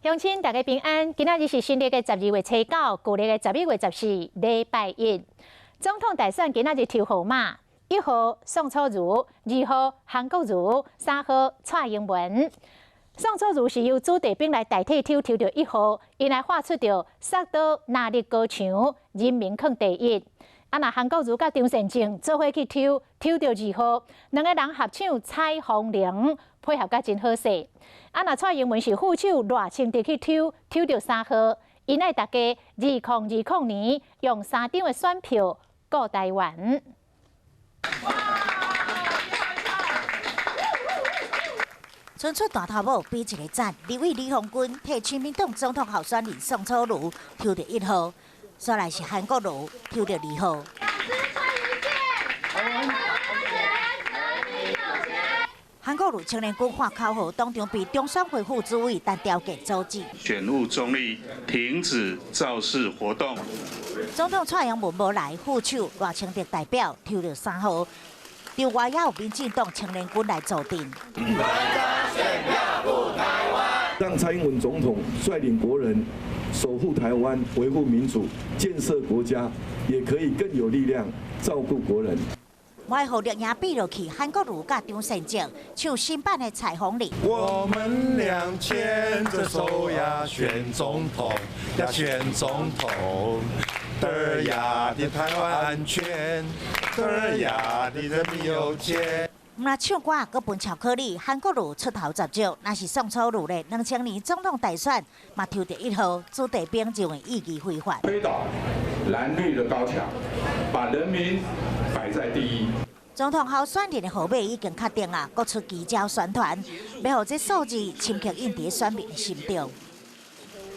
鄉親大家平安，今仔日是新曆的12月初9，舊曆的11月14，禮拜一。總統大選今仔日抽號碼，1號宋楚瑜，2號韓國瑜，3號蔡英文。宋楚瑜是由子弟兵來代替抽，抽著1號，𪜶來喊出著殺刀若立高牆，人民囥第一。啊，若韓國瑜佮張善政做伙去抽，抽著2號，兩个人合唱《彩鳳鈴》，配合甲真好勢。啊，若蔡英文是副手賴清德去抽，抽著3號，𪜶愛大家2020年用三張的選票顧台灣。伸出大頭拇比一个讚，立委李鴻鈞替親民黨總統候選人宋楚瑜抽著1號，煞來是韓國瑜抽著2號。韓國瑜青年軍喊口號，當場被中選會副主委陳調傑阻止。選務中立，停止造勢活動。總統蔡英文無來，副手賴清德代表抽著3號，另外也有民進黨青年軍來助陣。讓蔡英文總統率領國人守護台灣、維護民主、建設國家，也可以更有力量照顧國人。愛予綠營比落去，韓國瑜佮張善政唱新版的《彩虹里》。我們倆牽著手呀，選總統呀，選總統，得呀的台灣安全，得呀的人民有錢。毋但唱歌，閣分巧克力。韓國瑜出頭十足，若是宋楚瑜咧，2000年總統大選嘛抽著1號，子弟兵認為意義非凡。推倒藍綠的高牆，把人民擺在第一。總統候選人的號碼已經確定啊，閣出奇招宣傳，欲予這數字深刻印佇選民的心中。